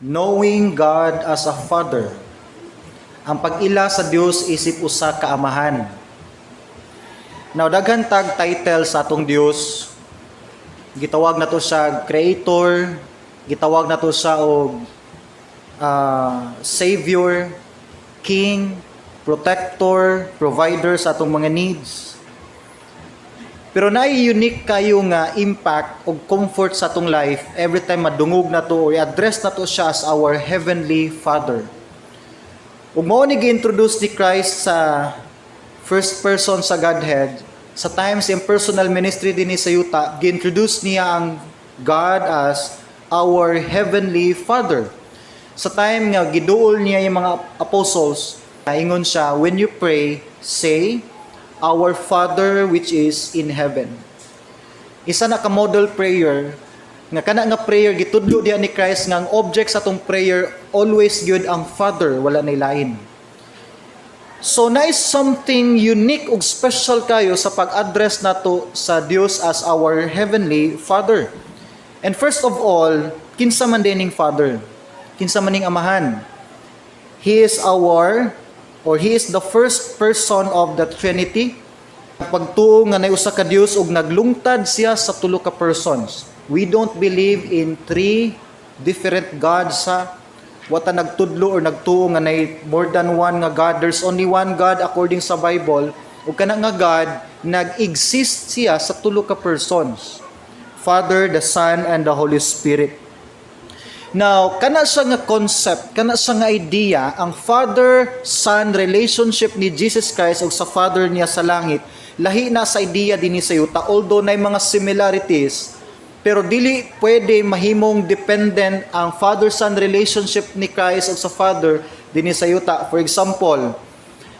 Knowing God as a Father. Ang pag-ila sa Dios isip usa ka amahan. Now, daghan tag title sa atong Dios. Gitawag nato siya Creator, gitawag nato siya og Savior, King, Protector, Provider sa atong mga needs. Pero naay unique kayo nga impact o comfort sa atong life every time madungog nato or i-address nato siya as our Heavenly Father. Ug mao ni gi-introduce ni Christ sa first person sa Godhead sa times in personal ministry dinhi sa yuta, gi-introduce niya ang God as our Heavenly Father. Sa time nga giduol niya yung mga apostles, ingon siya, "When you pray, say, 'Our Father which is in heaven.'" Isa na ka model prayer nga kana nga prayer gitudlo diha ni Christ nga ang object sa atong prayer always gyud ang Father, wala nay lain. So na is something unique ug special kayo sa pag-address nato sa Dios as our Heavenly Father. And first of all, kinsa man dining Father? Kinsa man ning Amahan? He is our or he is the first person of the Trinity. Pagtuo nga nay usa ka Dios ug naglungtad siya sa tulo ka persons. We don't believe in three different gods sa wata nagtudlo or nagtuo nga nay more than one nga God. There's only one God according sa Bible. Ug kana nga God nag-exist siya sa tulo ka persons. Father, the Son, and the Holy Spirit. Now, kana siya nga concept, kana siya nga idea, ang father-son relationship ni Jesus Christ ug sa Father niya sa langit, lahi na sa idea dinhi sa yuta, although nay mga similarities, pero dili pwede mahimong dependent ang father-son relationship ni Christ ug sa Father dinhi sa yuta. For example,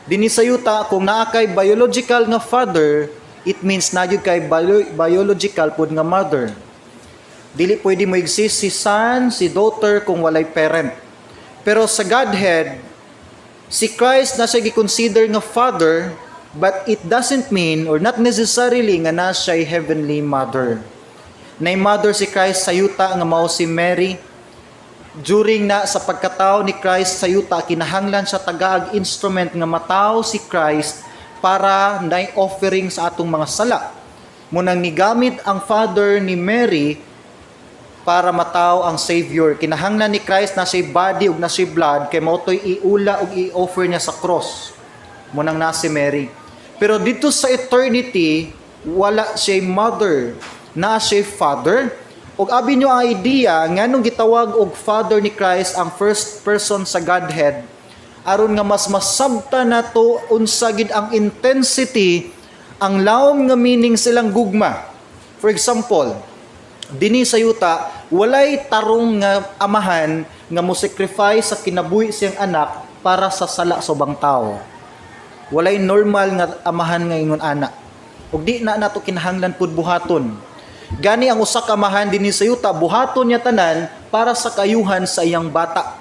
dinhi sa yuta, kung naa kay biological nga father, it means naa gyud kay biological pud nga mother. Dili pwede mo exist si son, si daughter kung walay parent. Pero sa Godhead, si Christ na siya gi-consider nga father, but it doesn't mean or not necessarily nga na siya heavenly mother. Nay mother si Christ sa yuta nga mao si Mary. During na sa pagkatao ni Christ sa yuta, kinahanglan siya tagaag instrument nga matawo si Christ para nay offering sa atong mga sala. Munang nigamit ang father ni Mary para matawo ang Savior. Kinahanglan ni Christ na siya body ug na siya blood kay mao to'y iula ug i-offer niya sa cross. Munang na si Mary. Pero dito sa eternity, wala siya mother, na siya father. Ug abi nyo ang idea nganong gitawag og Father ni Christ ang first person sa Godhead, aron nga mas masabta nato unsa gid ang intensity, ang lawom nga meaning silang gugma. For example, dinhi sa yuta, walay tarong nga amahan nga mo sacrifice sa kinabuhi siyang anak para sa sala sa ubang tao. Walay normal nga amahan nga ingon ana. Ug di na nato kinahanglan pud buhaton. Gani ang usa ka amahan dinhi sa yuta, buhaton niya tanan para sa kayuhan sa iyang bata.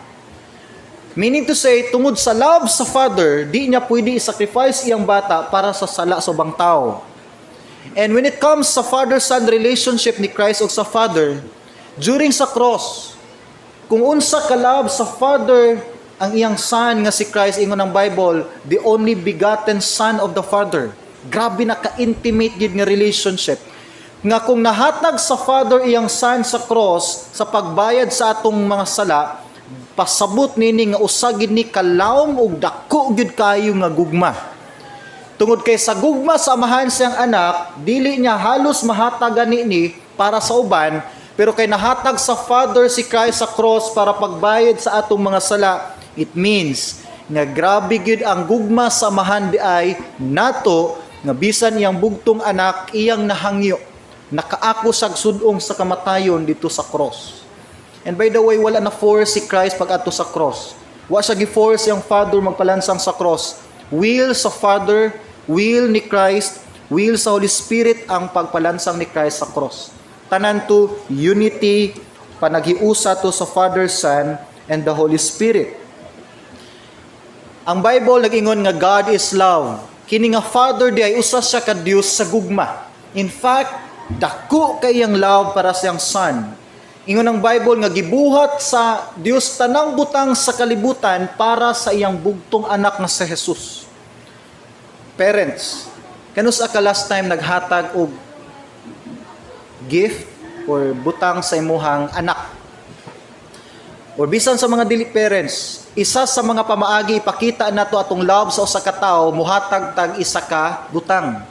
Meaning to say, tungod sa love sa Father, di niya pwede i-sacrifice iyang bata para sa sala sa ubang tao. And when it comes sa father-son relationship ni Christ ug sa Father, during sa cross, kung unsa ka love sa Father ang iyang Son nga si Christ, ingon ng Bible, the only begotten Son of the Father. Grabe na ka-intimate gid nga relationship. Nga kung nahatag sa Father iyang Son sa cross sa pagbayad sa atong mga sala, pasabot nini nga usa gid ni kalawom ug dako gyud kayo nga gugma. Tungod kay sa gugma sa amahan siyang anak, dili niya halos mahatagan ni para sa uban, pero kay nahatag sa Father si Christ sa cross para pagbayad sa atong mga sala, it means nga grabe gyud ang gugma sa amahan di ay nato nga bisan iyang bugtong anak iyang nahangyo. Nakaako sa sudong sa kamatayon dito sa cross. And by the way, wala na force si Christ pag adto sa cross. Wa siya gi-force iyang Father magpalansang sa cross. Will sa Father, will ni Christ, will sa Holy Spirit ang pagpalansang ni Christ sa cross. Tanan to unity, panaghiusa to sa Father, Son, and the Holy Spirit. Ang Bible nag-ingon nga God is love. Kini nga Father di ay usa siya ka Dios sa gugma. In fact, dako kay iyang love para sa iyang Son. Ingon ang Bible nga gibuhat sa Dios tanang butang sa kalibutan para sa iyang bugtong anak nga si Jesus. Parents, kanus-a ka last time naghatag og gift or butang sa imuhang anak? Or bisan sa mga dili parents, isa sa mga pamaagi ipakita nato atong love sa usa ka tawo, muhatag tag isa ka butang.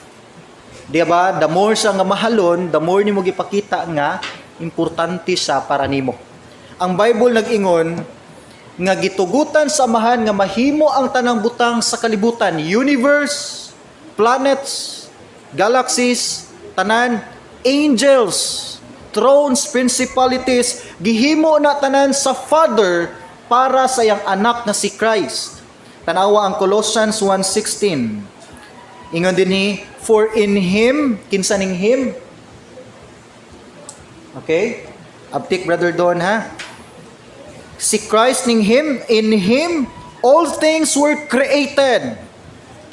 Di ba? The more siya nga mahalon, the more nimo gipakita nga importante siya para nimo. Ang Bible nag-ingon nga gitugutan sa Amahan nga mahimo ang tanang butang sa kalibutan, universe, planets, galaxies, tanan, angels, thrones, principalities, gihimo na tanan sa Father para sa iyang anak na si Christ. Tanawa ang Colossians 1:16. Ingon dinhi, "For in Him," kinsa ning Him? Okay? Abtik, Brother Don, ha? Si Christ ning Him, "In Him all things were created."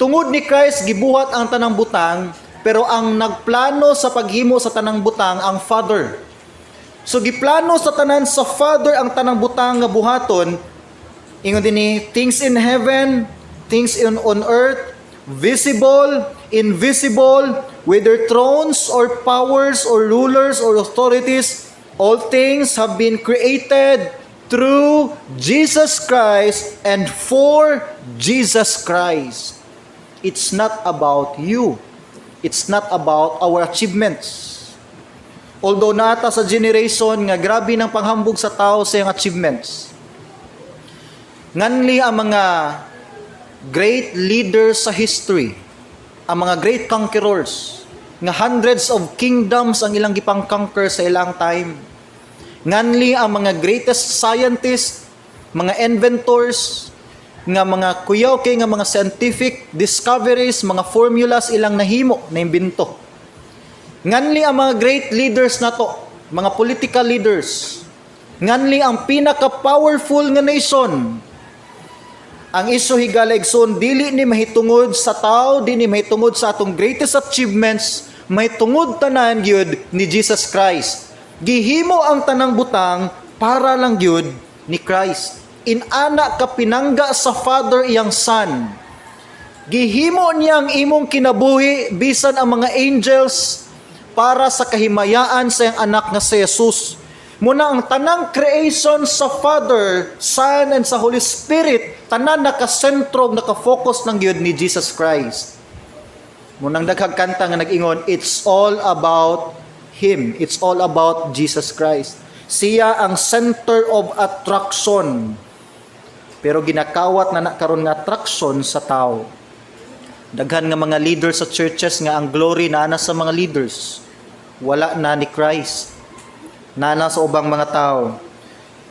Tungod ni Christ gibuhat ang tanang butang, pero ang nagplano sa paghimo sa tanang butang ang Father. So giplano sa tanan sa Father ang tanang butang nga buhaton. Ingon dinhi, "things in heaven, things in on earth, visible, invisible, whether thrones or powers or rulers or authorities, all things have been created through Jesus Christ and for Jesus Christ." It's not about you. It's not about our achievements. Although naa ta sa generation nga grabe ng panghambog sa tao sa iyang achievements. Nganli ang mga great leaders sa history, ang mga great conquerors, nga hundreds of kingdoms ang ilang gipang-conquer sa ilang time. Nganli ang mga greatest scientists, mga inventors, nga mga kuyaw kay nga mga scientific discoveries, mga formulas ilang nahimo, na imbento. Nganli ang mga great leaders nato, mga political leaders. Nganli ang pinaka-powerful nga nation. Ang isyu, higala igsoon, dili ni mahitungod sa tao, di ni mahitungod sa atong greatest achievements, mahitungod tanan gyud ni Jesus Christ. Gihimo ang tanang butang para lang gyud ni Christ. Inana ka pinangga sa Father iyang Son. Gihimo niya ang imong kinabuhi bisan ang mga angels para sa kahimayaan sa iyang anak nga si Jesus. Muna ang tanang creation sa Father, Son, and sa Holy Spirit, tanan nakasentro, nakafocus ng gyud ni Jesus Christ. Munang daghang kanta nga nag-ingon, "It's all about Him. It's all about Jesus Christ." Siya ang center of attraction. Pero ginakawat na na karon nga attraction sa tao. Daghan nga mga leaders sa churches nga ang glory naa na sa mga leaders. Wala na ni Christ. Naa na sa ubang mga tao.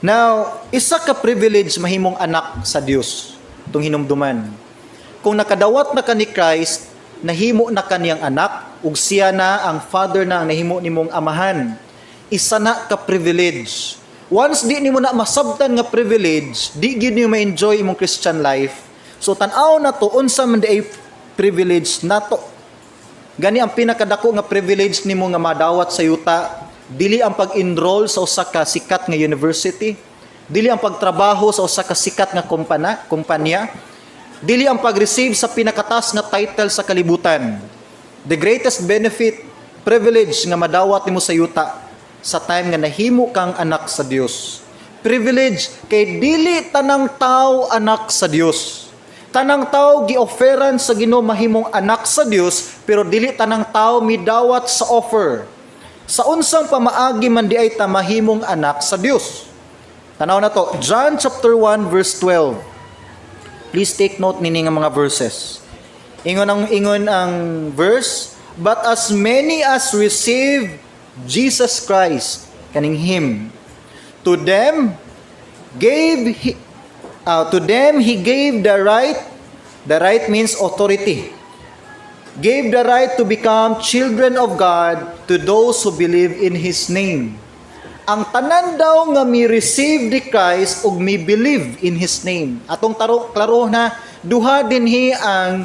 Now, isa ka privilege mahimong anak sa Dios. Itong hinumduman. Kung nakadawat na ka ni Christ, nahimo na ka niyang anak, ug siya na ang Father na ang nahimo nimong amahan. Isa na ka privilege. Once di nimo na masabtan nga privilege, di gyud nimo ma-enjoy imong Christian life. So tan-aw nato unsa man diay privilege nato. Gani ang pinakadako nga privilege nimo nga madawat sa yuta, dili ang pag-enroll sa usa ka sikat nga university, dili ang pagtrabaho sa usa ka sikat nga kumpanya, dili ang pag-receive sa pinakataas nga title sa kalibutan. The greatest benefit, privilege nga madawat nimo sa yuta sa time nga nahimo kang anak sa Dios. Privilege kay dili tanang tao anak sa Dios. Tanang tao gi-offeran sa Ginoo mahimong anak sa Dios, pero dili tanang tao midawat sa offer. Sa unsang pamaagi man diay ta mahimong anak sa Dios? Tanaw nato, John chapter 1 verse 12. Please take note nini nga mga verses. Ingon ang verse, "But as many as receive Jesus Christ," kaning Him, "to them he gave the right," the right means authority, "gave the right to become children of God to those who believe in His name." Ang tanan daw nga mi receive ni Christ ug mi believe in His name. Atong taro klaro na duha dinhi ang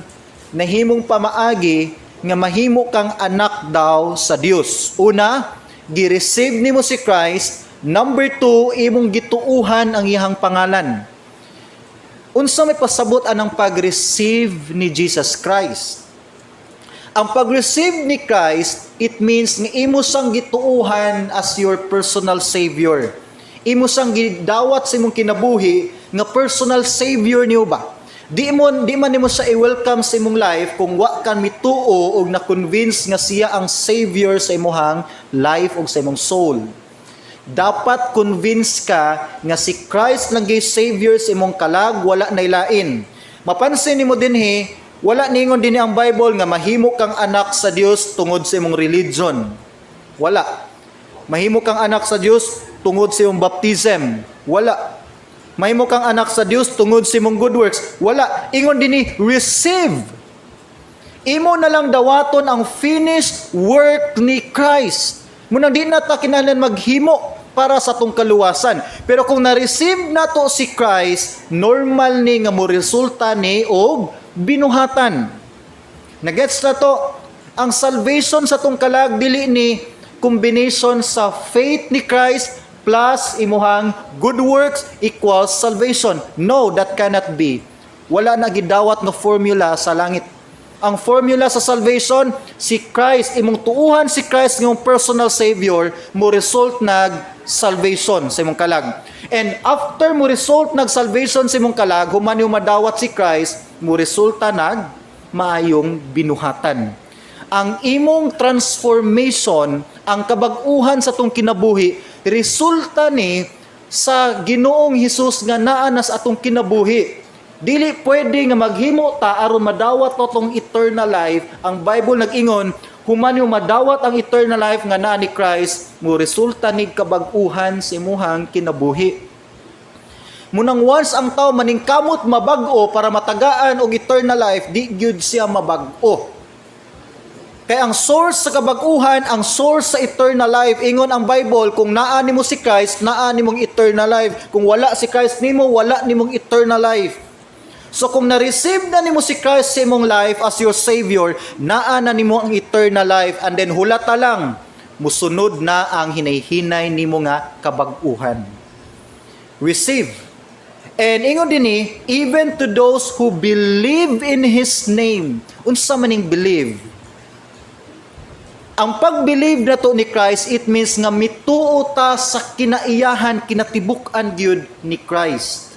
nahimong pamaagi nga mahimo kang anak daw sa Dios. Una, gi-receive nimo si Christ. Number two, imong gituuhan ang iyang pangalan. Unsa may pasabot anang pag-receive ni Jesus Christ? Ang pag-receive ni Christ, it means nga imo siyang gituuhan as your personal savior. Imo siyang gidawat sa imong kinabuhi nga personal savior niyo ba? Di man nimo siya i-welcome sa imong life kung wa ka mituo og na-convince nga siya ang savior sa imong life ug sa imong soul. Dapat convince ka nga si Christ lang gyud savior sa imong kalag, wala nay lain. Mapansin nimo dinhi, wala ningon dinhi ang Bible nga mahimo kang anak sa Dios tungod sa imong religion. Wala. Mahimo kang anak sa Dios tungod sa imong baptism. Wala. Mahimo kang anak sa Dios tungod sa imong good works. Wala. Ingon dinhi, receive. Imo na lang dawaton ang finished work ni Christ. Munang di na ta kinahanglan maghimo para sa atong kaluwasan. Pero kung na-receive nato si Christ, normal ni nga mo resulta ni og binuhatan. Nagets na to, ang salvation sa atong kalag dili ni combination sa faith ni Christ plus imuhang good works equals salvation. No, that cannot be. Wala na gidawat nga formula sa langit. Ang formula sa salvation, si Christ, imong tuuhan si Christ nga imong personal savior, mo result nag salvation sa imong kalag. And after mo result nag salvation sa imong kalag, human yung madawat si Christ, mo resulta nag maayong binuhatan. Ang imong transformation, ang kabag-uhan sa atong kinabuhi, resulta ni sa Ginoong Hesus nga naa na sa atong kinabuhi. Dili pwede nga maghimo ta aron madawat tong eternal life. Ang Bible nag-ingon, human yung madawat ang eternal life nga naa ni Christ, mo resulta ni kabag-uhan sa imuhang kinabuhi. Munang once ang tao maningkamot mabag-o para matagaan og eternal life, di gyud siya mabag-o. Kay ang source sa kabag-uhan, ang source sa eternal life, ingon ang Bible, kung naa nimo si Christ, naa nimong eternal life. Kung wala si Christ nimo, wala nimong eternal life. So kung na-receive na nimo si Christ sa imong life as your Savior, naa na nimo ang eternal life, and then hulata lang, musunod na ang hinay-hinay nimo nga kabag-uhan. Receive. And ingon dinhi, even to those who believe in His name. Unsa maning believe? Ang pag-believe nato ni Christ, it means nga mituo ta sa kinaiyahan, kinatibuk-an gyud ni Christ.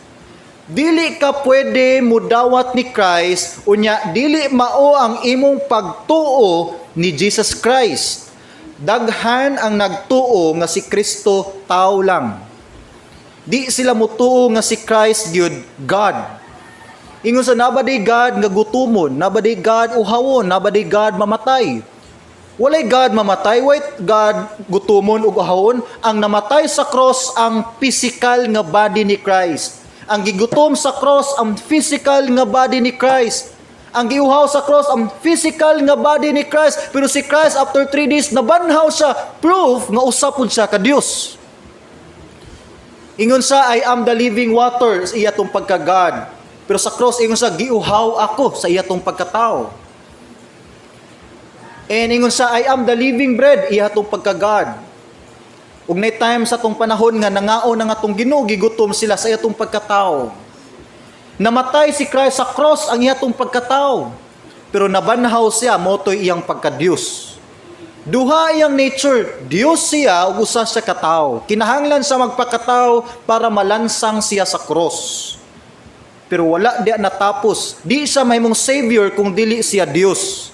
Dili ka pwede mudawat ni Christ unya dili mao ang imong pagtuo ni Jesus Christ. Daghan ang nagtuo nga si Kristo tao lang. Di sila mutuo nga si Christ gyud God. Ingon sa naa ba diay God nga gutumon, naa ba diay God uhawon, naa ba diay God mamatay? Walay God mamatay, walay God gutumon ug uhawon. Ang namatay sa cross ang physical nga body ni Christ. Ang gigutom sa cross ang physical nga body ni Christ. Ang giuhaw sa cross ang physical nga body ni Christ. Pero si Christ, after 3 days nabanhaw siya, proof nga usa pud siya ka Dios. Ingon sa, "I am the living water," sa iya tong pagka-God. Pero sa cross, ingon sa, "Giuhaw ako," sa iya tong pagkatao. And ingon sa, "I am the living bread," iya tong pagka-God. Ug nay time sa tong panahon nga nangaon ang atong Ginoo, gigutom sila sa iyatong pagkatao. Namatay si Christ sa cross ang iyatong pagkatao. Pero nabanhaw siya, motoy iyang pagka-Diyos. Duha iyang nature, Diyos siya ug usa siya katao. Kinahanglan siya magpakatao para malansang siya sa cross. Pero wala diya natapos. Di siya mahimong savior kung dili siya Diyos.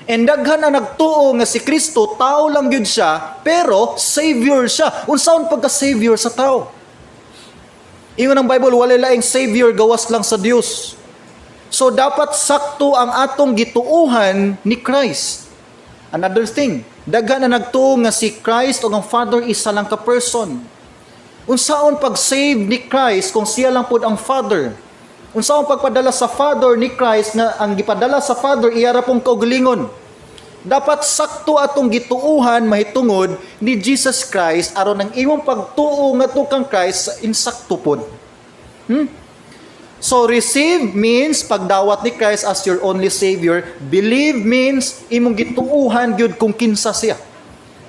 And daghan na nagtuo nga si Kristo tao lang gyud siya, pero savior siya. Unsaon pagka-savior sa tao? Ingon ang Bible, wala laing savior gawas lang sa Dios. So dapat sakto ang atong gituuhan ni Christ. Another thing, daghan na nagtuo nga si Christ o ang Father isa lang ka person. Unsaon pag-save ni Christ kung siya lang pud ang Father? Unsaon pagpadala sa Father ni Christ nga ang gipadala sa Father iya ra pong kaugalingon? Dapat sakto atong gituuhan mahitungod ni Jesus Christ aron ang imong pagtuo ngadto kang Christ insakto pod. So receive means pagdawat ni Christ as your only savior. Believe means imong gituuhan gyud kung kinsa siya.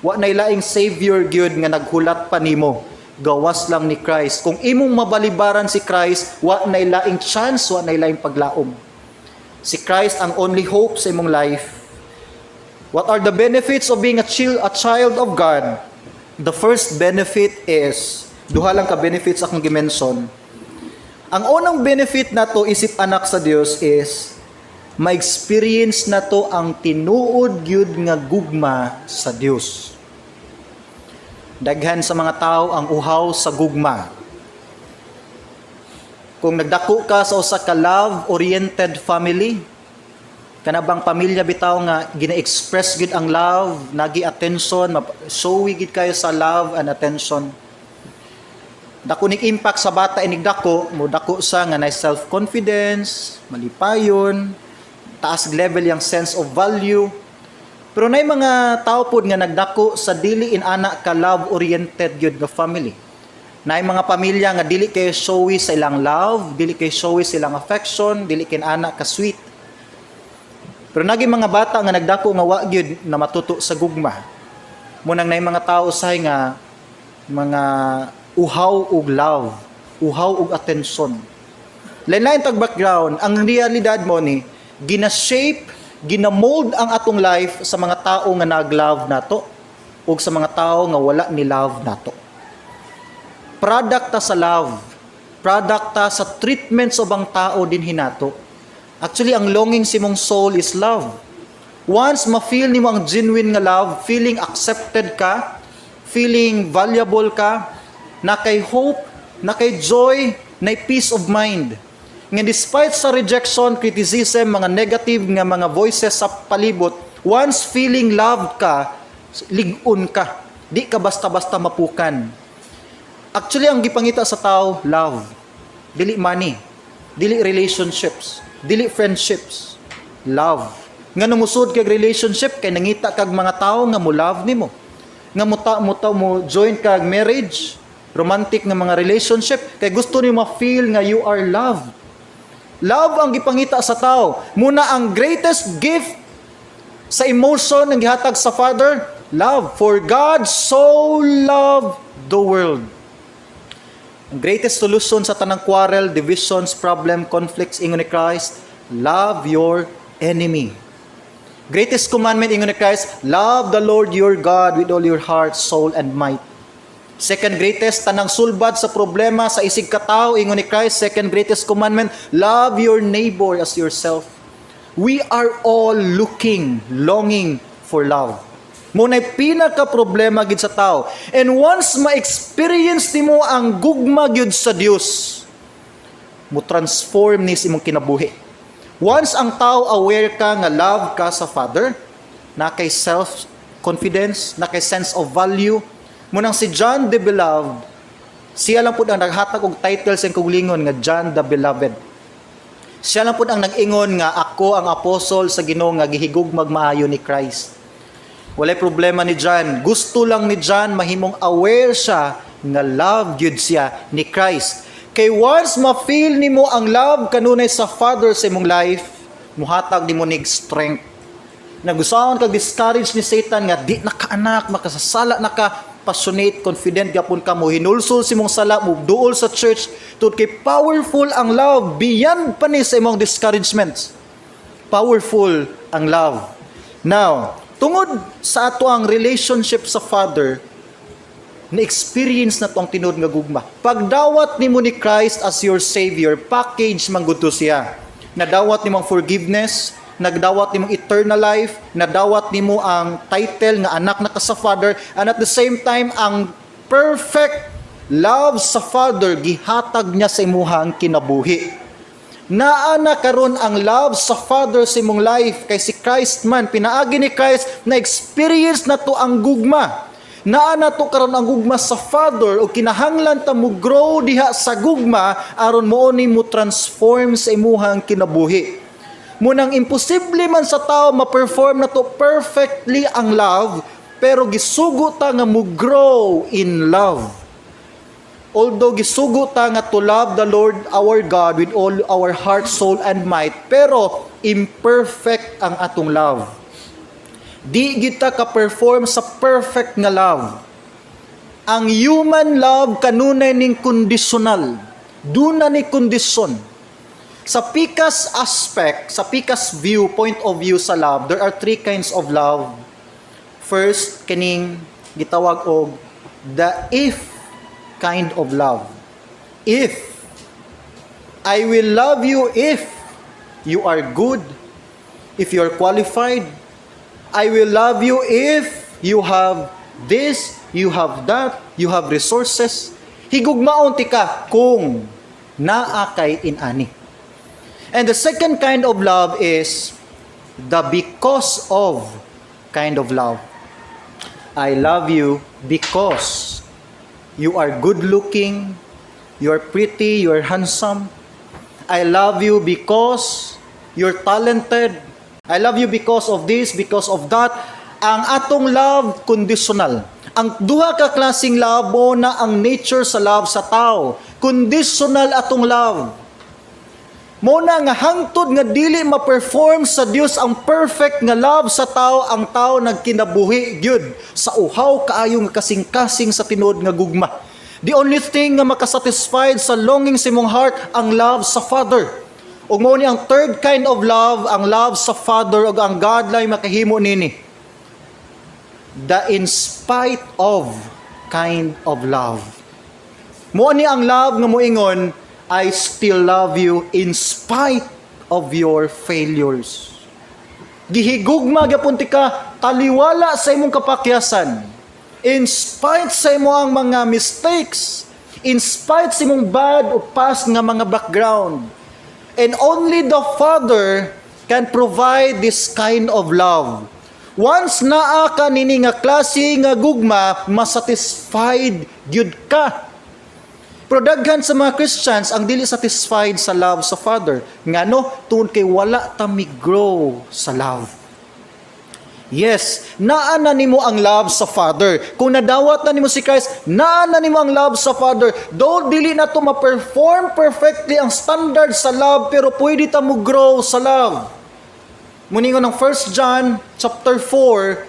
Wa nay laing savior gyud nga naghulat pa nimo. Gawas lang ni Christ. Kung imong mabalibaran si Christ, wa na laing chance, wa na laing paglaom. Si Christ ang only hope sa imong life. What are the benefits of being a child of God? The first benefit is, duha lang ka benefits akong gimension. Ang unang benefit nato isip anak sa Dios is ma-experience nato ang tinuod gyud nga gugma sa Dios. Daghan sa mga tao ang uhaw sa gugma. Kung nagdako ka sa usa ka love-oriented family, kana bang pamilya bitaw nga gina-express gid ang love, nagi attention, showy gid kayo sa love and attention. Dako nig impact sa bata inig dako, mo dako sa nga na self-confidence, malipayon, taas level yang sense of value. Pero nay mga tao pod nga nagdako sa dili inana ka love-oriented gyud nga family. Naay mga pamilya nga dili kay showy sa ilang love, dili kay showy sa ilang affection, dili kay ana ka sweet. Pero nagi mga bata nga nagdako nga wa gyud na matuto sa gugma. Munang nay mga tao usahay nga mga uhaw og love, uhaw og attention. Lain-lain tag background, ang realidad mo ni gina-shape, gina-mold ang atong life sa mga tao nga nag-love nato ug sa mga tao nga wala ni love nato. Product ta sa love. Product ta sa treatment sa ubang tao din hinato. Actually, ang longing sa imong soul is love. Once ma-feel nimo ang genuine nga love, feeling accepted ka, feeling valuable ka, na kay hope, na kay joy, na peace of mind. Nga despite sa rejection, criticism, mga negative nga mga voices sa palibot, once feeling loved ka, lig-on ka. Di ka basta-basta mapukan. Actually, ang gipangita sa tao, love. Dili money. Dili relationships. Dili friendships. Love. Nga numusod kag relationship, kay nangita kag mga tao nga mo love nimo. Nga mo join kag marriage, romantic nga mga relationship, kay gusto nimo ma-feel nga you are loved. Love ang gipangita sa tao. Muna ang greatest gift sa emotion ang gihatag sa Father, love. For God so loved the world. Ang greatest solution sa tanang quarrel, divisions, problem, conflicts, ingon ni Christ, love your enemy. Greatest commandment, ingon ni Christ, love the Lord your God with all your heart, soul, and might. Second greatest, tanang sulbad sa problema sa isig katao, ingon ni Christ, second greatest commandment, love your neighbor as yourself. We are all looking, longing for love. Muna'y pinaka problema gid sa tao. And once ma-experience nimo ang gugma gyud sa Dios, mo transform ni sa imong kinabuhi. Once ang tao aware ka nga love ka sa Father, na kay self-confidence, na kay sense of value, munang si John the Beloved, siya lang pud ang naghatag og title sa kaugalingon nga John the Beloved. Siya lang pud ang nag-ingon nga ako ang apostol sa Ginoo nga gihigugmag maayo ni Christ. Walay problema ni John. Gusto lang ni John mahimong aware siya nga love gyud siya ni Christ. Kay once ma-feel nimo ang love kanunay sa Father sa imong life, muhatag nimo nig strength. Nagusaon kag discourage ni Satan nga di na ka anak, makasasala na ka, passionate, confident gapon ka mo hinulsol sa imong sala, mo duol sa church tungod kay powerful ang love beyond pa ni sa imong discouragements. Powerful ang love. Now, tungod sa ato ang relationship sa Father, na-experience na to ang tinuod nga gugma. Pagdawat nimo ni Christ as your Savior, package man gud to siya. Nadawat nimo ang forgiveness, nagdawat nimo ang eternal life, nadawat nimo ang title nga anak na ka sa Father, and at the same time, ang perfect love sa Father gihatag niya sa imuhang kinabuhi. Naa na karon ang love sa Father sa imong life kay si Christ man pinaagi ni Christ na experience na to ang gugma. Naa na to karon ang gugma sa Father ug kinahanglan ta mo grow diha sa gugma aron mo ni mo transform sa imuhang kinabuhi. Munang imposible man sa tao ma-perform na to perfectly ang love, pero gisugo ta nga mo grow in love. Although gisugo ta nga to love the Lord our God with all our heart, soul, and might, pero imperfect ang atong love. Di kita ka-perform sa perfect nga love. Ang human love kanunay ning conditional. Duna ni kondisyon. Sa pikas aspect, sa pikas view, point of view sa love, there are three kinds of love. First, kining gitawag og the if kind of love. If I will love you if you are good, if you are qualified. I will love you if you have this, you have that, you have resources. Higugmaon tika kung naa kay inani. And the second kind of love is the because of kind of love. I love you because you are good looking, you are pretty, you are handsome. I love you because you're talented. I love you because of this, because of that. Ang atong love, conditional. Ang duha ka klaseng love mao na ang nature sa love sa tao. Conditional atong love. Mao na nga hangtod nga dili ma-perform sa Dios ang perfect nga love sa tao, ang tao nagkinabuhi gyud sa uhaw kaayo nga kasing-kasing sa tinuod nga gugma. The only thing nga makasatisfied sa longing sa imong heart, ang love sa Father. Ug mao ni ang third kind of love, ang love sa Father, ug ang God lang makahimo nini. The in spite of kind of love. Mao ni ang love nga moingon, "I still love you in spite of your failures." Gihigugma gyapon tika taliwala sa imong kapakyasan. In spite sa imong mga mistakes, in spite sa imong bad o past nga mga background. And only the Father can provide this kind of love. Once naa ka nini nga klase nga gugma, masatisfied gyud ka. Pero daghan sa mga Christians ang dili satisfied sa love sa Father. Ngano? Tungod kay wala ta mi-grow sa love. Yes, naa na nimo ang love sa Father. Kung nadawat na nimo si Christ, naa na nimo ang love sa Father. Though dili na to ma-perform perfectly ang standard sa love, pero pwede ta mo grow sa love. Muningon ng 1 John chapter 4,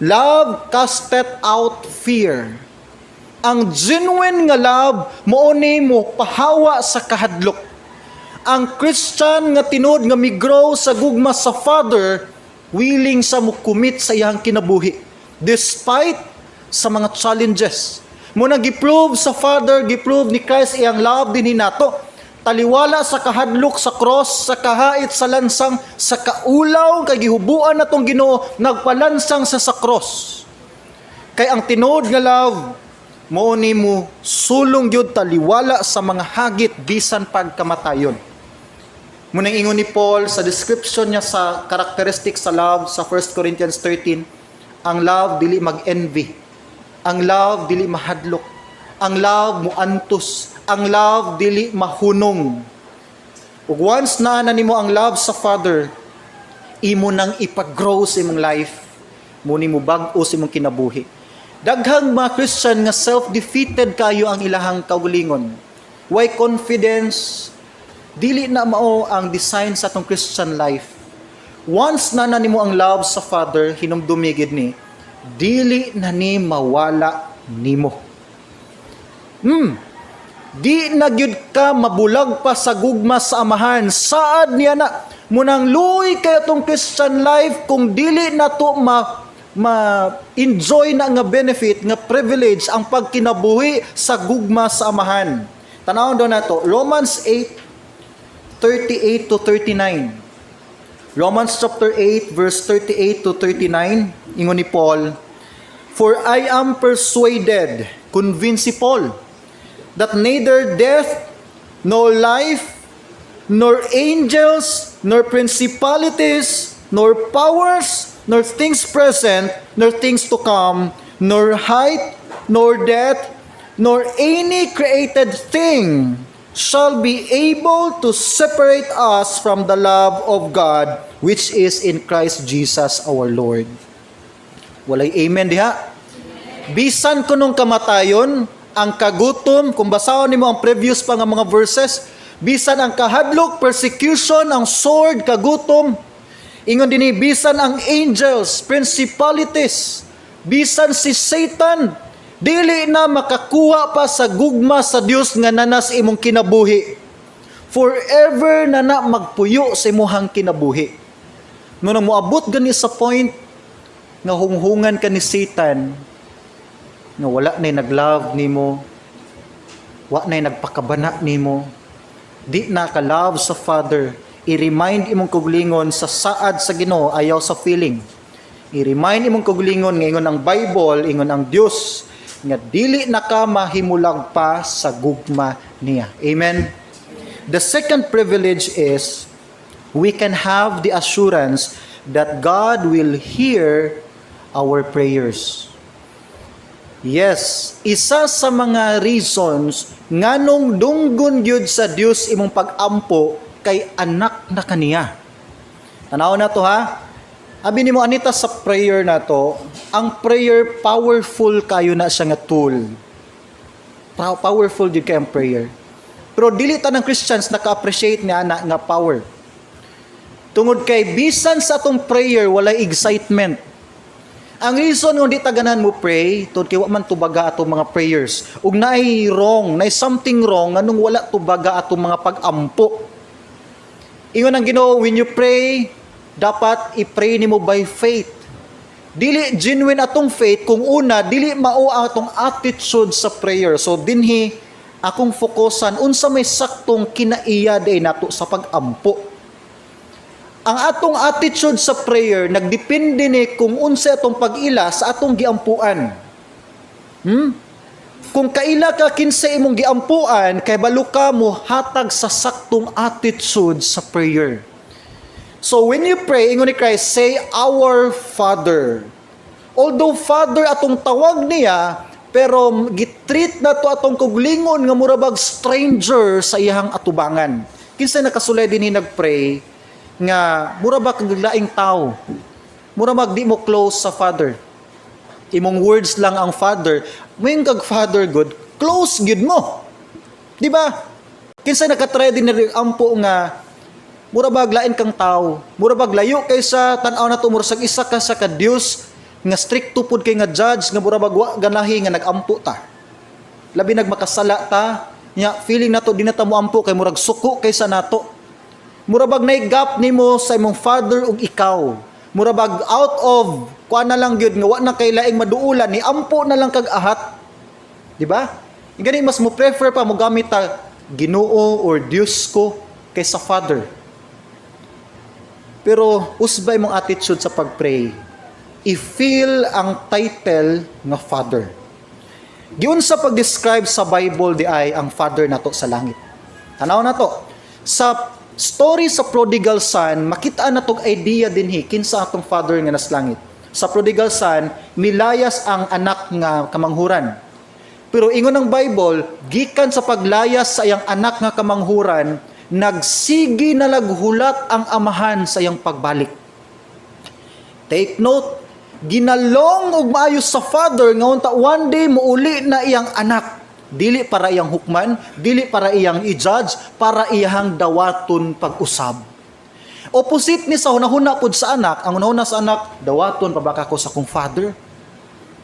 "Love casteth out fear." Ang genuine nga love mao ni mo pahawa sa kahadlok. Ang Christian nga tinuod nga migrow sa gugma sa Father, willing sa mo commit sa iyang kinabuhi despite sa mga challenges. Mao na giprove sa Father, giprove ni Christ iyang love dinhi nato. Taliwala sa kahadlok sa cross, sa kahait sa lansang, sa kaulaw kay gihubuan natong Ginoo, nagpalansang sa cross. Kay ang tinuod nga love mao ni mo sulong gyud taliwala sa mga hagit bisan pagkamatayon. Mao nang ingon ni Paul sa description niya sa characteristics sa love sa 1 Corinthians 13, ang love dili mag-envy. Ang love dili mahadlok. Ang love muantos. Ang love dili mahunong. Ug once na na nimo ang love sa Father, imo nang ipag-grow sa imong life, mao ni mo bag-o sa imong kinabuhi. Daghang mga Christian nga self-defeated kayo ang ilahang kaugalingon. Way confidence? Dili na mao ang design sa atong Christian life. Once na na nimo ang love sa Father, hinumdumi gid ni, dili na ni mawala nimo. Di na gyud ka mabulag pa sa gugma sa Amahan. Saad niya na mao nang luoy kay atong Christian life kung dili na to ma ma-enjoy na nga benefit, nga privilege ang pagkinabuhi sa gugma sa Amahan. Tanawon daw nato Romans 8 38 to 39. Romans chapter 8 verse 38 to 39, ingon ni Paul, "For I am persuaded," convinced si Paul, "that neither death, nor life, nor angels, nor principalities, nor powers, nor things present, nor things to come, nor height, nor depth, nor any created thing shall be able to separate us from the love of God which is in Christ Jesus our Lord." Walay amen diha. Bisan kunong kamatayon, ang kagutom, kung basahon nimo ang previous pa nga mga verses, bisan ang kahadlok, persecution, ang sword, kagutom, ingon dinhi, bisan ang angels, principalities, Bisan si Satan, dili na makakuha pa sa gugma sa Dios nga naa na sa imong kinabuhi. Forever na na magpuyo sa imuhang kinabuhi. No nang moabot gani sa point nga hunghungan ka ni Satan nga wala na nag-love nimo, wa na nagpakabana nimo, di na ka love sa Father, i-remind imong kaugalingon sa saad sa Ginoo, ayaw sa feeling. I-remind imong kaugalingon nga ingon ang Bible, ingon ang Dios nga dili na ka mahimulag pa sa gugma niya. Amen. The second privilege is we can have the assurance that God will hear our prayers. Yes, isa sa mga reasons nganong dunggon gyud sa Dios imong pag-ampo kay anak na kaniya. Tanaw na to, ha. Abi nimo anita sa prayer na to, ang prayer, powerful kayo na siya nga tool. Powerful jud kay ang prayer. Pero dili ta ng Christians naka-appreciate niya na nga power. Tungod kay bisan sa atong prayer, walay excitement. Ang reason nga di ta ganahan mo pray, tungod kay wa man tubaga atong mga prayers. Ug naay wrong, naay something wrong nganong wala tubaga atong mga pag-ampo. Ingon ang Ginoo, when you pray, dapat i-pray nimo by faith. Dili genuine atong faith kung una dili mao ang atong attitude sa prayer. So dinhi akong fokusan unsa may saktong kinaiya day nato sa pag-ampo. Ang atong attitude sa prayer nagdepende ni kung unsa atong pag-ila sa atong giampuan. Kung kaila ka kinsa imong giampuan, kay balo ka mo hatag sa saktong attitude sa prayer. So when you pray, ingon ni Christ, say, "Our Father." Although Father atong tawag niya, pero gitreat na to atong kaugalingon nga mura bag stranger sa iyang atubangan. Kinsa nakasulay din nagpray nga mura ba kag laing tao? Mura bag di mo close sa Father. Imong words lang ang Father. Moingon kag "Father" good, close gyud mo. Di ba? Kinsa nakatry din ampo nga mura bag lain kang tao? Mura bag layo kaysa tan-aw na to, mura sag isa ka sa ka Dios nga stricto pud kay nga judge nga mura bag wa ganahi nga nagampo ta. Labi nagmakasala ta, nya feeling nato di na ta moampo kay murag suko kaysa nato. Mura bag nay gap nimo sa imong Father ug ikaw. Mura bag out of kuan na lang gyud nga wa na kay laing maduulan ni ampo na lang kag ahat. Di ba? Gani mas mo prefer pa mo gamit ta "Ginoo" or "Dios ko" kaysa "Father." Pero usbay mong attitude sa pag-pray, i-feel ang title nga Father. Giunsa pag-describe sa Bible di ay ang Father nato sa langit? Tanaw na to. Sa story sa prodigal son, makita na tog idea dinhi kinsa atong Father nga nas langit. Sa prodigal son, milayas ang anak nga kamanghuran. Pero ingon ng Bible, gikan sa paglayas sa iyang anak nga kamanghuran, nagsigi na laghulat ang amahan sa iyang pagbalik. Take note, ginalong og maayo sa Father nga unta one day muuli na iyang anak. Dili para iyang hukman, dili para iyang i-judge, para iyang dawaton pag-usab. Opposite ni sa hunahuna pud sa anak, ang hunahuna sa anak, "Dawaton pa ba ko sa akong Father?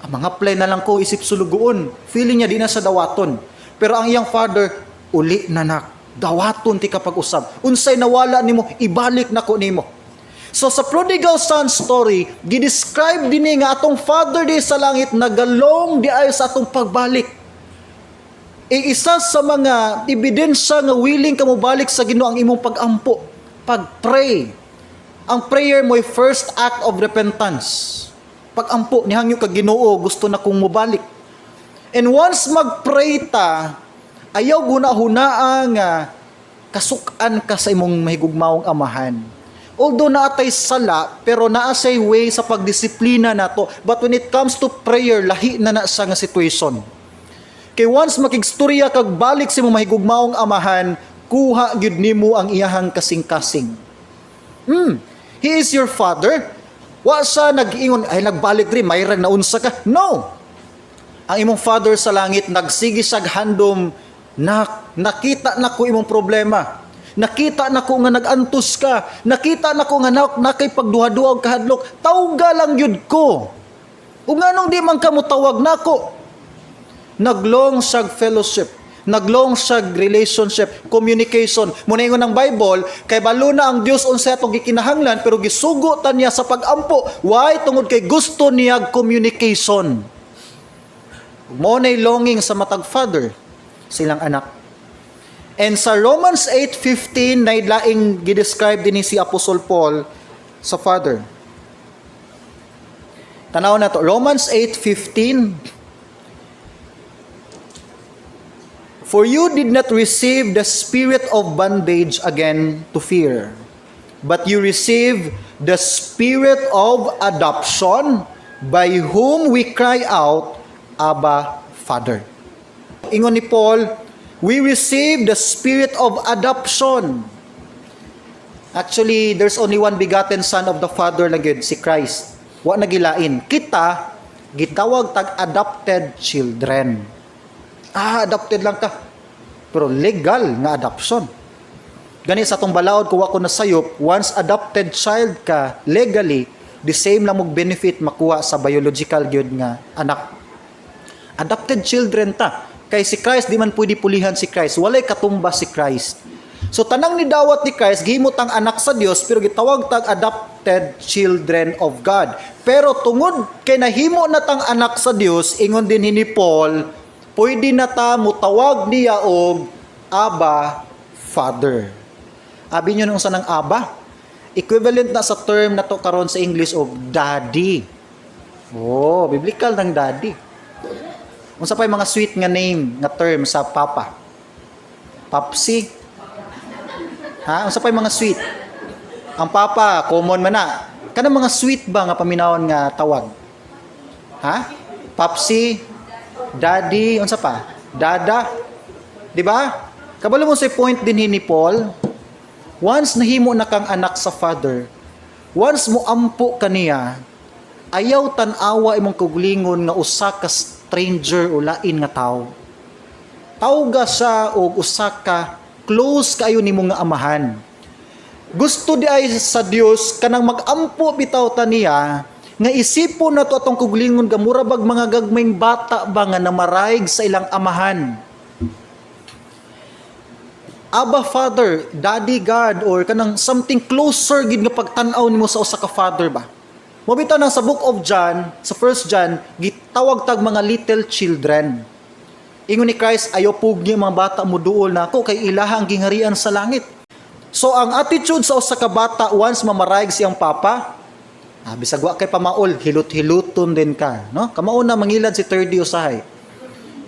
Ang mga play na lang ko isip sulugoon." Feeling niya di na sa dawaton. Pero ang iyang Father, "Uli na, nak, dawaton ti ka pag-usab. Unsay nawala nimo, ibalik nako nimo." So sa prodigal son story, gidescribe dinhi nga atong Father di sa langit nagalong di ay sa atong pagbalik. E isa sa mga ebidensya nga willing ka mobalik sa Ginoo ang imong pag-ampo, pag-pray. Ang prayer mo'y first act of repentance. Pag-ampo, nihangyo ka, "Ginoo, gusto na kong mobalik." And once mag-pray ta, ayaw guna-hunaa nga kasukan ka sa imong mahigugmaong amahan. Although naatay sala, pero naa say way sa pagdisiplina nato. But when it comes to prayer, lahi na na siya nga situation. Kay once makigstorya kag balik sa imong mahigugmaong amahan, kuha gyud nimo ang iyahang kasing-kasing. He is your Father. Wa siya nag-ingon, "Ay, nagbalik rin, mayrag na unsa ka." No! Ang imong Father sa langit, nagsige siyag handom, "Nak, nakita na ko imong problema. Nakita na ko nga nag-antos ka. Nakita na ko nga nakay pagduha-duha og kahadlok. Tawga lang gyud ko." Ug nganong di man ka motawag nako? Naglong siyag fellowship. Naglong siyag relationship, communication. Muna ingon ng Bible, kay balo na ang Dios unsa atong gikinahanglan, pero gisugo ta niya sa pagampo. Why? Tungod kay gusto niya communication. Mo nay longing sa matag father silang anak. And sa Romans 8:15 na laing gidescribe din si Apostle Paul sa Father. Tanaw na to, Romans 8:15. "For you did not receive the spirit of bondage again to fear, but you received the spirit of adoption by whom we cry out, 'Abba, Father.'" Ingon ni Paul, we receive the spirit of adoption. Actually, there's only one begotten Son of the Father lang gyud, si Christ. Wa na gilain. Kita, gitawag tag adopted children. Ah, adopted lang ka. Pero legal nga adoption. Gani sa atong balaod, kuha ko na sayop, once adopted child ka, legally, the same lang mong benefit makuha sa biological gyud nga anak. Adopted children ta. Kay si Christ, di man pwede pulihan si Christ. Walay katumba si Christ. So tanang ni dawat ni Christ, gihimo tang anak sa Dios, pero gitawag tag adopted children of God. Pero tungod kay nahimo na tang anak sa Dios, ingon din ni Paul, pwede na ta mutawag niya og "Abba, Father." Abi nyo nung sa ng Abba? Equivalent na sa term na to karon sa English og daddy. Oh, biblical ng daddy. Unsa pa yung mga sweet nga name nga term sa papa? Papsi. Ha? Unsa pa yung mga sweet? Ang papa, common man na. Kanang mga sweet ba nga paminawon nga tawag? Ha? Papsi, daddy, unsa pa? Dada. Di ba? Kabalo mo sa point din ni Paul, once nahimo na kang anak sa Father, once mo ampo kaniya, ayaw tan-awa imong kaugalingon nga usa ka stranger o lain nga tao. Tawga siya og usa ka close kaayo nimo nga amahan. Gusto di ay sa Dios kanang magampo bitaw ta niya nga isipon na to atong kaugalingon ga mura bag mga gagmayng bata ba nga namaraig sa ilang amahan. Abba Father, Daddy God, or kanang something closer gid nga pagtan-aw nimo sa usa ka father ba. Mo bitaw nang sa Book of John, sa First John, gitawag tag mga little children. Ingon ni Christ, "Ayaw pugni mga bata mo duol nako kay ilaha ang gingharian sa langit." So ang attitude sa usa ka bata once mamaraig siyang papa, bisag wa kay pamaol, hilot-hiluton din ka, no? Kamao na mangilad si 30 usahay.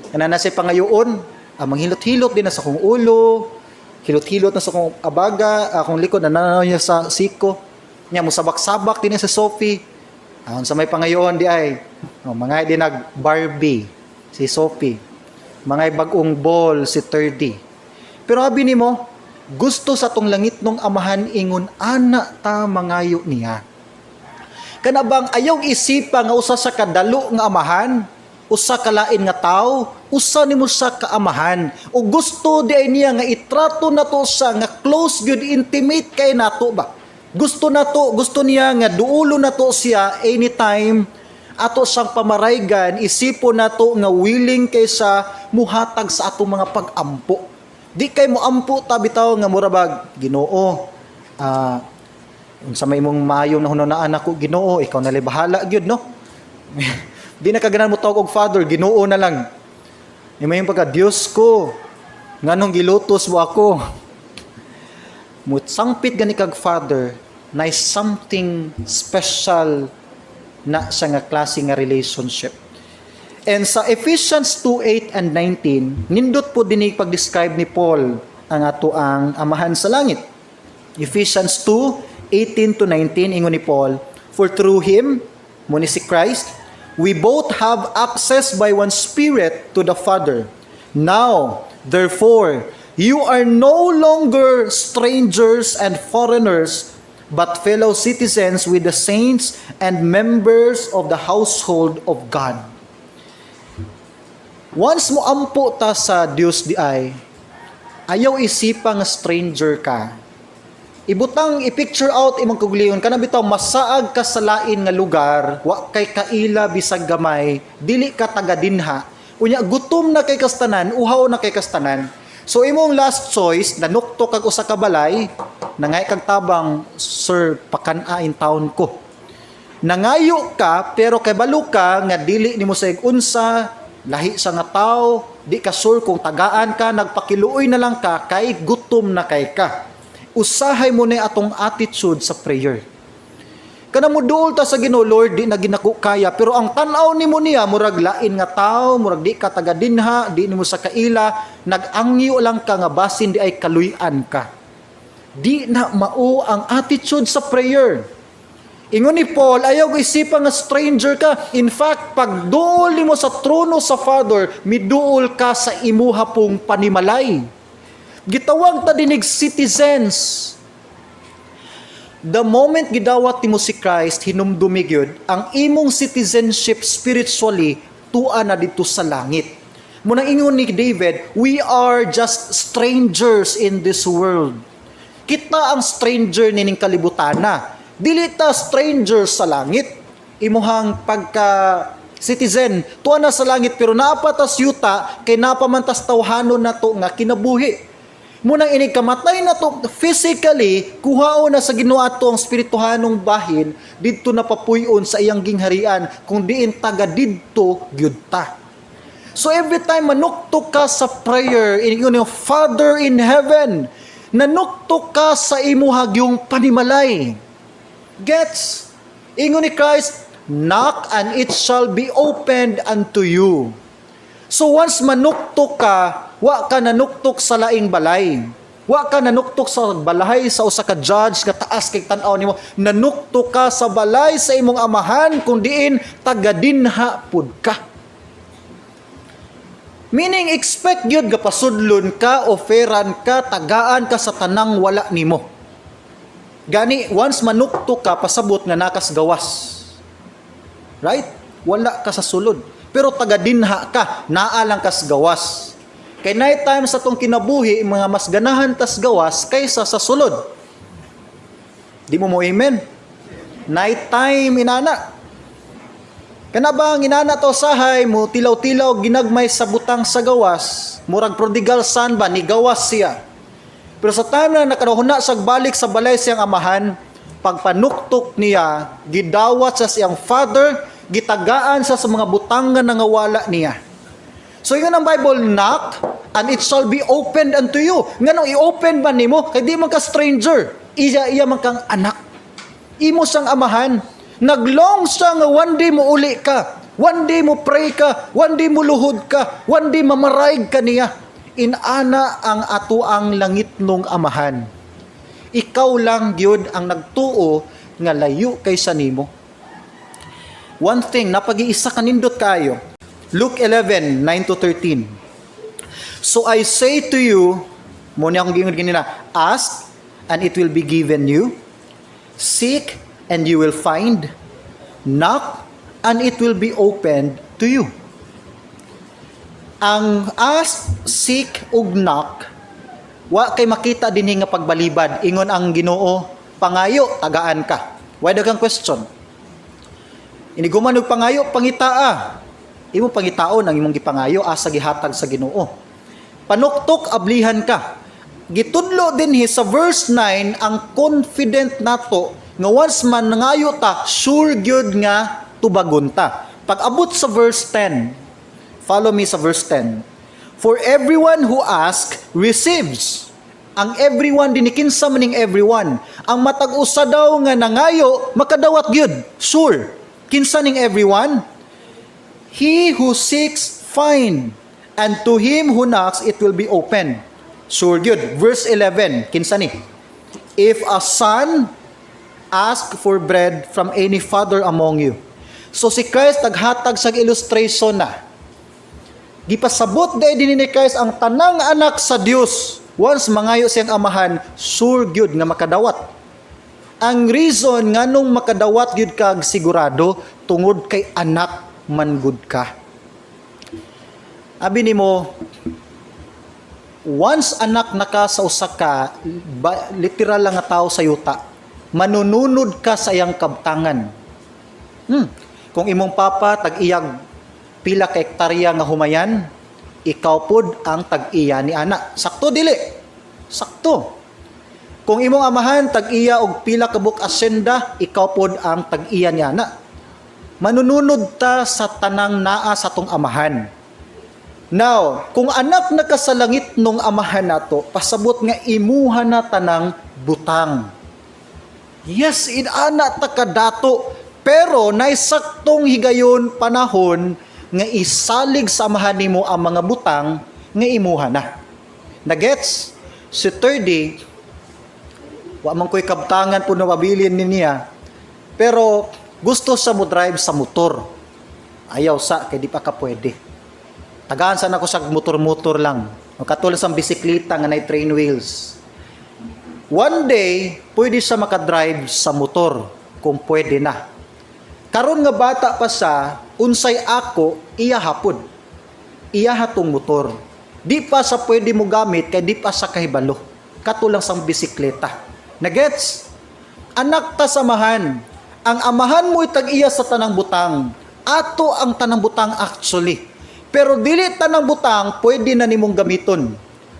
Kana na siya pangayoon, manghilot-hilot din na sa kong ulo, hilot-hilot na sa kong abaga, akong likod, nananaw niya sa siko. Nya musabak-sabak din sa Sophie. Sa may pangayoon di ay, oh, mga di nag Barbie si Sophie. Mga bagong ball si 30. Pero abi nimo, gusto sa tong langit nung amahan ingon ana ta mangayo niya. Kana bang ayaw isipa nga usa sa kadalo nga amahan, usa ka lain nga tawo, usa nimo sa kaamahan. O gusto di ay niya nga itrato nato sa nga close gyud, intimate kay nato ba. Gusto nato, gusto niya nga duolo nato siya anytime ato siyang pamaraygan, isipon nato nga willing kaysa muhatag sa atong mga pag-ampo. Di kay mo ampo ta bitaw nga mura bag, "Ginoo, unsa may imong maayong nahunahunaan ako, Ginoo, ikaw na bahala gyud," no? Di na kaganan mo tawag og Father, Ginoo na lang. May yung pagka, "Diyos ko, nganong gilutos mo ako?" Mutsangpit gani kag Father, na something special na sa nga klase nga relationship. And sa Ephesians 2:8 and 19, nindot po din pag-describe ni Paul ang ato ang amahan sa langit. Ephesians 2:18 to 19, ingon ni Paul, "For through Him," mo ni si Christ, "we both have access by one Spirit to the Father. Now, therefore, you are no longer strangers and foreigners, but fellow citizens with the saints and members of the household of God." Once mo ampo ta sa Dios di ay, ayaw isipa nga stranger ka. Ibutang, i-picture out imong kaugalingon kana bitaw masaag ka sa lain nga lugar, wa kay kaila bisag gamay, dili ka taga dinha. Unya gutom na kay kastanan, uhaw na kay kastanan. So imong last choice, nanuktok kag usa ka balay, nangay kag tabang, "Sir, pakan-a in town ko." Nangayo ka pero kay balo ka nga dili nimo sa unsa lahi sa nga tao, di ka sure kung tagaan ka, nagpakiluoy na lang ka kay gutom na kay ka. Usahay mo na atong attitude sa prayer. Kana mo duol ta sa Ginoo, "Lord, di na ginako kaya," pero ang tan-aw nimo niya murag lain nga tao, murag di ka taga dinha, di nimo sa kaila, nag-angyo lang ka nga basin di ay kaluy-an ka. Di na mao ang attitude sa prayer. Ingon ni Paul, ayaw isipan nga stranger ka. In fact, pag duol nimo sa trono sa Father, miduol ka sa imuha pong panimalay. Gitawag ta dinig citizens. The moment gidawat nimo si Christ, hinumdumi gyud ang imong citizenship spiritually, tua na dito sa langit. Munang ingon ni David, "We are just strangers in this world." Kita ang stranger nining kalibutana. Dili ta strangers sa langit. Imuhang pagka citizen, tuwa na sa langit, pero naa pa tas yuta kay napamantas tawhanon na to nga kinabuhi. Munang inig kamatay na to physically, kuhaon na sa Ginoo ato ang spirituhanong bahin didto na papuy-on sa iyang gingharian kung diin taga didto gyud ta. So every time manuktok ka sa prayer, ingon yung Father in heaven, nanuktok ka sa imuhag yung panimalay. Gets? Ingon ni Christ, "Knock and it shall be opened unto you." So once manuktok ka, wa ka nanuktok sa laing balay. Wa ka nanuktok sa balay sa usa ka judge nga taas kay tan-aw nimo. Nanuktok ka sa balay sa imong amahan kung diin taga dinha pud ka. Meaning expect gyud ga pasudlon ka, offeran ka, tagaan ka sa tanang wala nimo. Gani once manuktok ka, pasabot nga nakas gawas. Right? Wala ka sa sulod. Pero taga dinha ka, naa lang kas gawas. Kay night time sa tong kinabuhi, mga mas ganahan tas gawas kaysa sa sulod. Di mo mo amen? Night time inana. Kana ba ang inana to sahay mo tilaw-tilaw ginagmay sa butang sa gawas, murag prodigal son ba, ni gawas siya. Pero sa time na nakahuna sa balik sa balay siyang amahan, pagpanuktok niya, gidawat sa siyang father, gitagaan sa mga butang nga nangawala niya. So ingon ang Bible, "Knock and it shall be opened unto you." Nganong i-open ba nimo? Kay di man ka stranger. Iya iya man kang anak. Imo sang amahan. Naglong siya nga one day mo uli ka. One day mo pray ka. One day mo luhod ka. One day mamarayg ka niya. Inana ang ato ang langitnong amahan. Ikaw lang gyud ang nagtuo nga layo kaysa nimo. One thing, napag-iisa kanindot kayo. Luke 11, 9 to 13. "So I say to you," mo niya akong gingon ganina, "ask and it will be given you. Seek and you will find. Knock and it will be opened to you." Ang ask, seek, ug knock, wa kay makita dinhi nga pagbalibad. Ingon ang Ginoo, pangayo, tagaan ka. Why daghang question? Iniguman og pangayo, pangitaa. Imo pangitaon ang imong gipangayo asa gihatag sa Ginoo. Panuktok, ablihan ka. Gitudlo dinhi sa verse 9 ang confident nato nga once man nangayo ta, sure gyud nga tubagon ta. Pag abot sa verse 10, follow me sa verse 10. "For everyone who asks receives." Ang everyone dinhi, kinsa maning everyone? Ang matag usa daw nga nangayo makadawat gyud. Sure. Kinsa ning everyone? "He who seeks find, and to him who knocks it will be open." Sure gyud. Verse 11, kinsa ni? "If a son ask for bread from any father among you." So si Christ naghatag sa illustration na. Gipasabot dahil din ni Christ ang tanang anak sa Dios. Once mangayo siyang amahan, sure gyud nga makadawat. Ang reason nganong makadawat gyud kag sigurado, tungod kay anak man gud ka. Abi nimo, Once anak na ka sa usa ka ba, literal lang nga tao sa yuta, manununod ka sa iyang kabtangan. Kung imong papa tag-iyag pila ka hektarya nga humayan, ikaw pod ang tag-iya ni ana. Sakto, dili? Sakto. Kung imong amahan tag-iya og pila ka buok asyenda, ikaw pod ang tag-iya ni ana. Manununod ta sa tanang naa sa atong amahan. Now, kung anak na ka sa langit nung amahan nato, pasabot nga imuha na tanang butang. Yes, inana ta kadato, pero naisaktong higayon, panahon nga isalig sa amahan nimo ang mga butang nga imuha na. Nagets? Si 30, wa man ko'y kabtangan po na mabilin ni niya, pero gusto sa mo drive sa motor. Ayaw sa, kay di pa ka pwede. Tagaan sana ko sa motor-motor lang. O katulad sa bisikleta nga nay train wheels. One day, pwede siya makadrive sa motor kung pwede na. Karon nga bata pa siya, unsay ako, iya hapon. Iya hatong motor. Di pa sa pwede mo gamit kay di pa sa kahibalo. Katulang sang bisikleta. Nagets? Anak ta sa amahan. Ang amahan mo tag-iya sa tanang butang. Ato ang tanang butang actually. Pero dili tanang butang pwede na nimong gamiton.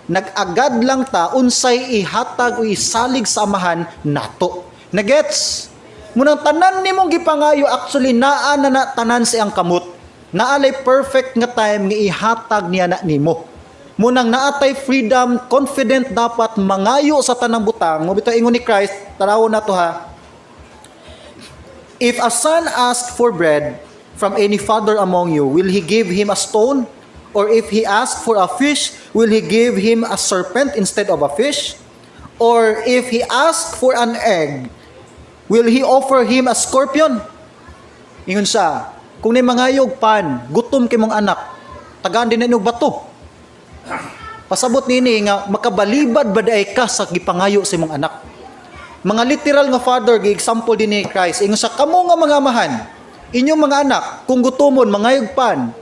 Nag-agad lang ta unsay ihatag o isalig sa amahan nato. Nagets? Munang tanan nimong gipangayo, actually naa na na tanan sa iyang kamot. Naalay perfect nga time nga ihatag niya na nimo. Munang naatay freedom, confident dapat mangayo sa tanang butang. Mo bitaw ingon ni Christ, tanawon na to ha. "If a son asks for bread from any father among you, will he give him a stone? Or if he asks for a fish, will he give him a serpent instead of a fish? Or if he asks for an egg, will he offer him a scorpion?" Ingon siya, kung ni mangayog pan, gutom kay mong anak, tagaan din na inyong bato? Pasabot nini nga makabalibad ba diay ka sa gipangayo sa imong anak? Mga literal nga father, gi-example din ni Christ. Ingon sa kamo nga mga amahan, inyong mga anak, kung gutomon, mangayog pan,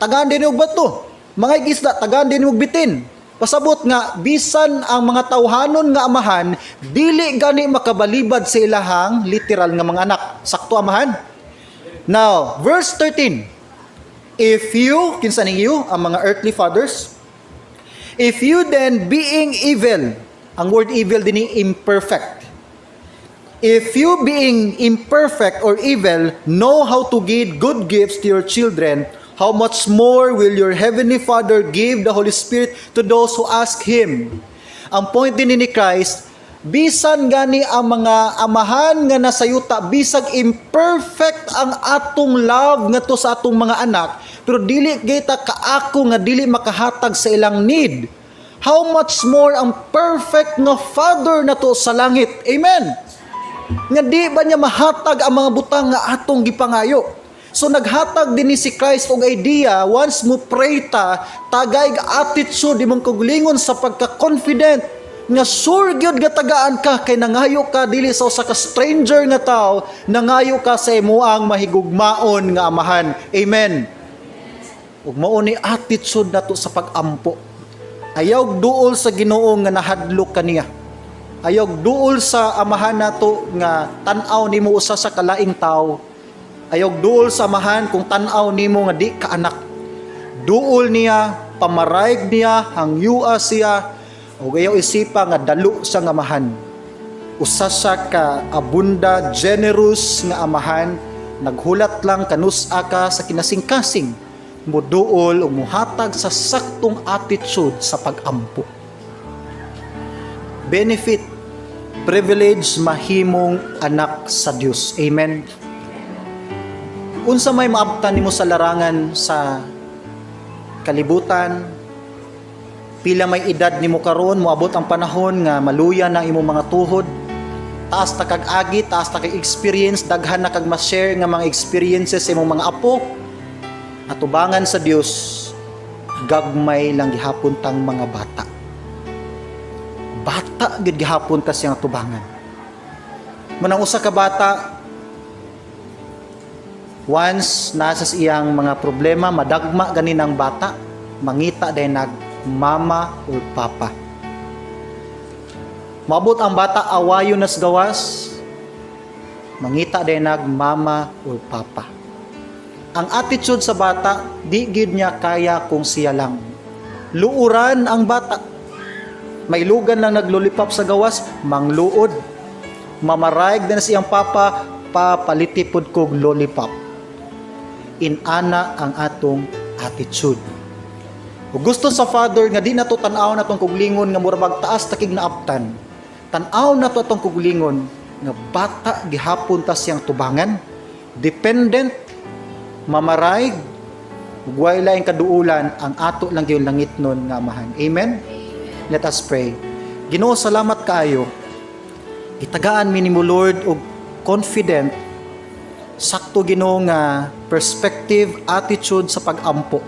tagaan din og bato? Mangayog isda, tagaan din og bitin? Pasabot nga bisan ang mga tawhanon nga amahan dili gani makabalibad sa ilahang literal nga mga anak. Sakto, amahan? Now, verse 13. If you, kinsa ning you, ang mga earthly fathers, "If you then being evil," ang word evil din imperfect. "If you being imperfect or evil know how to give good gifts to your children, how much more will your heavenly Father give the Holy Spirit to those who ask Him?" Ang point din ni Christ, bisan gani ang mga amahan nga nasa yuta, bisag imperfect ang atong love ngadto sa atong mga anak, pero dili kita kaako nga dili makahatag sa ilang need. How much more ang perfect nga Father nato sa langit? Amen. Nga di ba niya mahatag ang mga butang nga atong gipangayo? So naghatag din ni si Christ og idea, once mo pray ta, tagay attitude imong kaugalingon sa pagka-confident nga sure gyud nga tagaan ka kay nangayo ka dili sa usa ka stranger nga tao, nangayo ka sa imuang mahigugmaon nga amahan. Amen. Ug mao ni attitude nato sa pag-ampo. Ayaw duol sa Ginoo nga nahadlok kaniya. Ayaw duol sa amahan nato nga tan-aw nimo usa sa kalaing tao. Ayaw duol sa amahan kung tan-aw nimo nga di ka anak. Duol niya, pamarayg niya, hangyua siya, ug ayaw isipa nga dalo sa nga amahan. Usa siya ka abunda, generous nga amahan, naghulat lang kanus-a ka sa kinasingkasing muduol ug muhatag sa saktong attitude sa pag-ampo. Benefit, privilege mahimong anak sa Dios. Amen. Unsa may maabtan nimo sa larangan sa kalibutan, pila may edad nimo karon, moabot ang panahon nga maluya na imong mga tuhod. Taas ta kag agi, taas ta kag experience, daghan na kag ma-share nga mga experiences sa imong mga apo. Atubangan sa Dios, gagmay lang gihapon tang mga bata. Bata gid gihapon ta siyang atubangan. Munang usa ka bata, once nasa sa iyang mga problema, madagma gani ng bata, mangita day nag mama or papa. Maabot ang bata, awayo nas gawas, mangita din nag mama or papa. Ang attitude sa bata, di gid niya kaya kung siya lang. Luuran ang bata. May lugan lang nag-lollipop sa gawas, mangluod. Mamarayag din sa iyang papa, "Papaliti pod kog lollipop." Inana ang atong attitude. Ug gusto sa Father nga di nato tan-aw natong kuglingon nga mura bag taas takig naaptan. Tan-aw nato atong kuglingon nga bata gihapon ta siyang tubangan, dependent, mamarayg, ug way laing kaduulan ang ato lang gyud langitnon nga Amahan. Amen. Let us pray. Ginoo, salamat kaayo. Gitagaan mi nimo, Lord, og confident, sakto, Ginoo, nga perspective, attitude sa pag-ampo.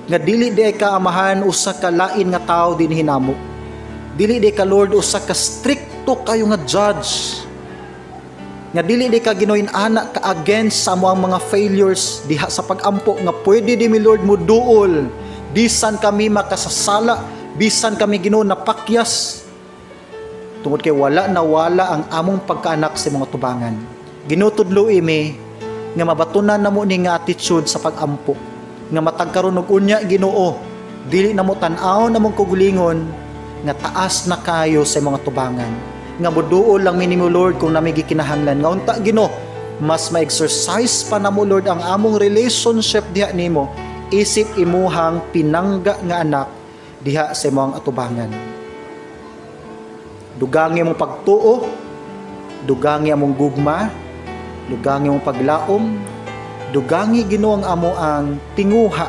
Nga dili di ka, Amahan, usa ka lain nga tao dinhi namo. Dili di ka, Lord, usa ka strikto kayo nga judge. Nga dili di ka, Ginoo, ana ka against sa among mga failures diha sa pag-ampo, nga pwede di mi, Lord, muduol bisan kami makasasala, bisan kami, Ginoo, napakyas, tungod kay wala nawala ang among pagkaanak sa mga tubangan. Ginoo, tudloi mi nga mabatunan namo ni nga attitude sa pag-ampo, nga matag karon ug unya, Ginoo, dili namo tan-aw namong kaugalingon nga taas na kayo sa mga tubangan, nga muduol lang mi nimo, Lord, kung nami gikinahanglan. Nga unta, Ginoo, mas ma-exercise pa namo, Lord, ang among relationship diha nimo isip imuhang pinangga nga anak diha sa imong atubangan. Dugangi among pagtuo, dugangi among gugma, dugangi among paglaom, dugangi, Ginoo, ang amo ang tinguha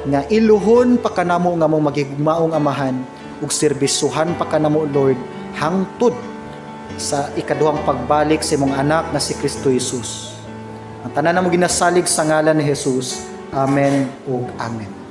nga iluhon pa kanamo nga among magigugmaong Amahan ug serbisuhan pa kanamo, Lord, hangtod sa ikaduhang pagbalik sa imong anak nga si Kristo Jesus. Ang tanan namo ginasalig sa ngalan ni Jesus. Amen ug amen.